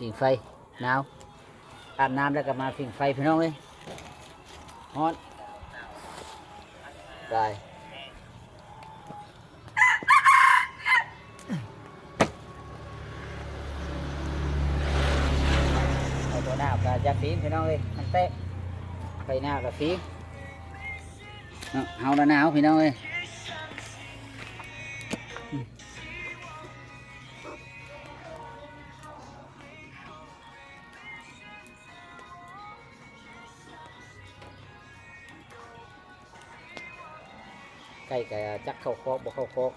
ຜິງໄຟ ໜາວ ອາບນ້ຳແລ້ວກໍມາຜິງໄຟພີ່ນ້ອງເອີຍ ຮ້ອນ ຕາຍ. ເອົາຕົວໜາວກໍຢ່າຝີງພີ່ນ້ອງເອີຍ ມັນແຕກ ໄຟໜາວກໍຝີງເນາະ ເຮົາລະໜາວພີ່ນ້ອງເອີຍ. ໄກ່ກໍຈັກເຂົ້າຄອກບໍ່ເຂົ້າຄອກ.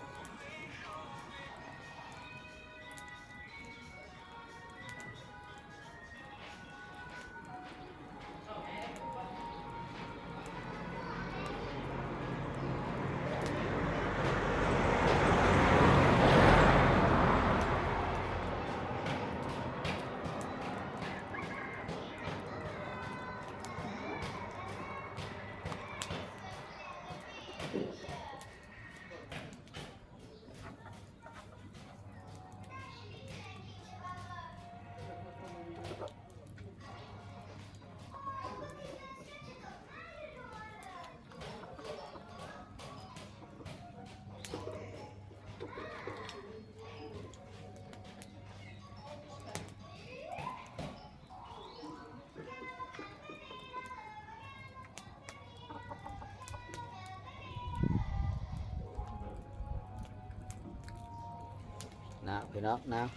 ໜາວພີ່ນ້ອງ ໜາວ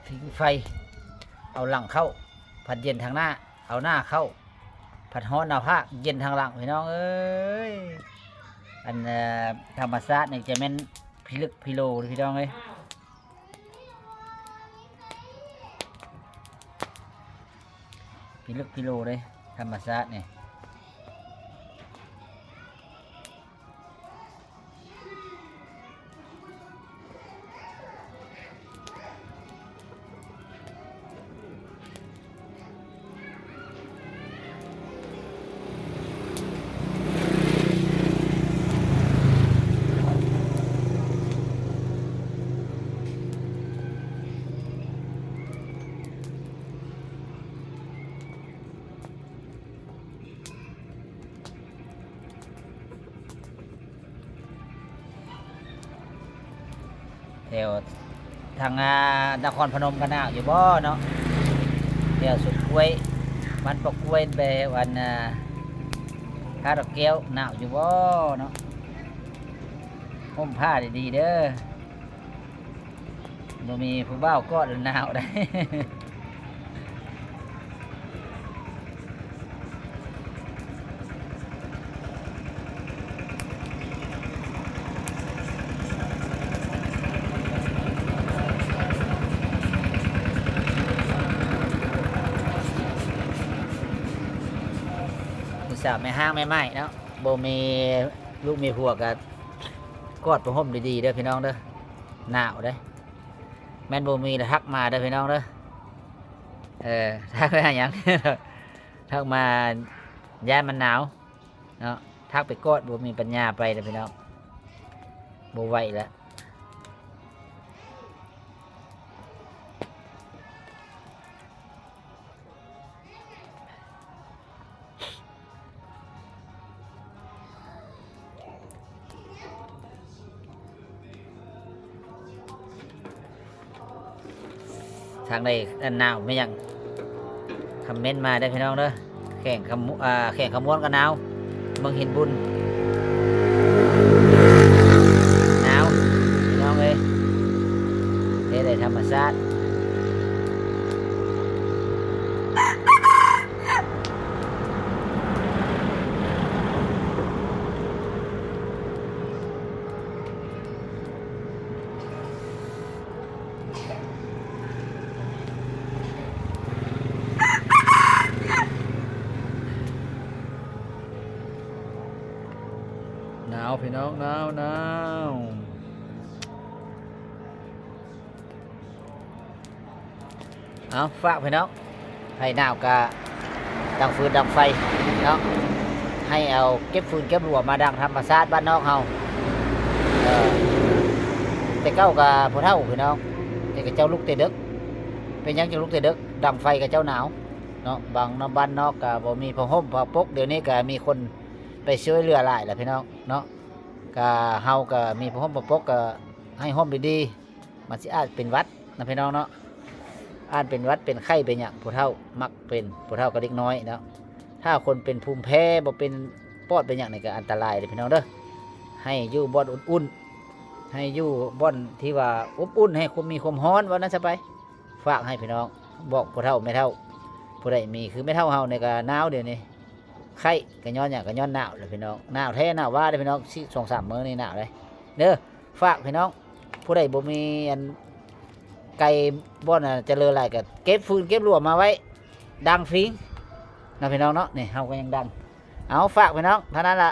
ຜິງໄຟ ເອົາຫຼັງເຂົ້າ ພັດເຢັນທາງໜ້າ ເອົາໜ້າເຂົ້າ ພັດຮ້ອນໜ້າຜາກ ເຢັນທາງຫຼັງພີ່ນ້ອງເອີຍ. ອັນ ເອີ ທຳມະຊາດນີ້ຈະແມ່ນພິລຶກພິໂລເດ້ພີ່ນ້ອງເອີຍ. ພິລຶກພິໂລເດ້ ທຳມະຊາດນີ້. ແຖວທາງ ອ່າ ນະຄອນພະນົມກໍໜາວຢູ່ບໍ່ເນາະ? ແຖວສວນກ້ວຍ ບ້ານປະກ້ວຍ ແບບອັນ ອ່າ ທ່າດອກແກ້ວ ໜາວຢູ່ບໍ່ເນາະ? ຫົ່ມຜ້າດີໆເດີ. ບໍ່ມີຜູ້ບ່າວກອດແລ້ວໜາວໄດ໋. ຜູ້ສາວແມ່ຮ້າງແມ່ໝ້າຍເນາະ ບໍ່ມີລູກມີຜົວກໍກອດຜ້າຫົ່ມດີໆເດີພີ່ນ້ອງເດີ ໜາວເດ້. ແມ່ນບໍ່ມີລະທັກມາເດີພີ່ນ້ອງເດີ. ເອີ ທັກໄປຫາຫຍັງ? ທັກມາຢ້ານມັນໜາວເນາະ ທັກໄປກອດ ບໍ່ມີປັນຍາໄປເດີພີ່ນ້ອງ ບໍ່ໄຫວລະ. ທາງໃດອັນໜາວແມ່ນຫຍັງ ຄອມເມັນມາເດີພີ່ນ້ອງເດີ. ແຂວງຄຳ ອ່າ ແຂວງຄຳມ່ວນກໍໜາວ ເມືອງຫີນບຸນ ໜາວພີ່ນ້ອງເອີຍ ເຮັດໃຫ້ທຳມະຊາດ. ໜາວພີ່ນ້ອງ ໜາວ ໜາວ. ເອົາ ຝາກພີ່ນ້ອງ ໃຜໜາວກະດັງຟືນດັງໄຟເນາະ ໃຫ້ເອົາເກັບຟືນເກັບຫຼວມມາດັງທຳມະຊາດບ້ານນອກເຮົາ. ເອີ ແຕ່ເກົ່າກະຜູ້ເຖົ້າພີ່ນ້ອງ ແຕ່ເຂົາເຈົ້າລຸກແຕ່ເດິກ ໄປ ປັນຫຍັງຈຶ່ງລຸກແຕ່ເດິກ? ດັງໄຟ ຂະເຈົ້າໜາວເນາະ. ບາງນອກ ບ້ານນອກກໍບໍ່ມີຜ້າຫົ່ມຜ້າປົກ, ດຽວນີ້ກໍມີຄົນໄປຊ່ວຍເຫຼືອຫຼາຍແລ້ວພີ່ນ້ອງເນາະ. ກໍເຮົາກໍມີຜ້າຫົ່ມຜ້າປົກ ກໍໃຫ້ຫົ່ມດີໆ, ມັນຊິອາດເປັນຫວັດນະພີ່ນ້ອງເນາະ. ອາດເປັນຫວັດເປັນໄຂ້ເປັນຫຍັງ, ຜູ້ເຖົ້າມັກເປັນ, ຜູ້ເຖົ້າກັບເດັກນ້ອຍເນາະ. ຖ້າຄົນເປັນພູມແພ້ ບໍ່ເປັນປອດເປັນຫຍັງນີ້ ກໍອັນຕະລາຍເດ້ພີ່ນ້ອງເດີ. ໃຫ້ຢູ່ບ່ອນອຸ່ນໆ, ໃຫ້ຢູ່ບ່ອນທີ່ວ່າອົບອຸ່ນ, ໃຫ້ຄົນມີຄວາມຮ້ອນ ວ່ານັ້ນຊະໄປ. ຝາກໃຫ້ພີ່ນ້ອງ, ບອກຜູ້ເຖົ້າແມ່ເຖົ້າ, ຜູ້ໃດມີ ຄືແມ່ເຖົ້າເຮົານີ້ກໍໜາວດຽວນີ້, ໄຂ້ກໍຍ້ອນຫຍັງ? ກໍຍ້ອນໜາວແຫຼະພີ່ນ້ອງ. ໜາວແທ້ໜາວວ່າເດ້ພີ່ນ້ອງ, ສອງສາມມື້ນີ້ໜາວເດ້. ເດີ ຝາກພີ່ນ້ອງ, ຜູ້ໃດບໍ່ມີອັນໄກ່ບ່ອນຈະເລີນຫຼາຍ ກໍເກັບຟືນເກັບລົວມາໄວ້ດັງຟິງເນາະພີ່ນ້ອງເນາະ. ນີ້ເຮົາກໍຍັງດັງ. ເອົາ ຝາກພີ່ນ້ອງເທົ່ານັ້ນລະ.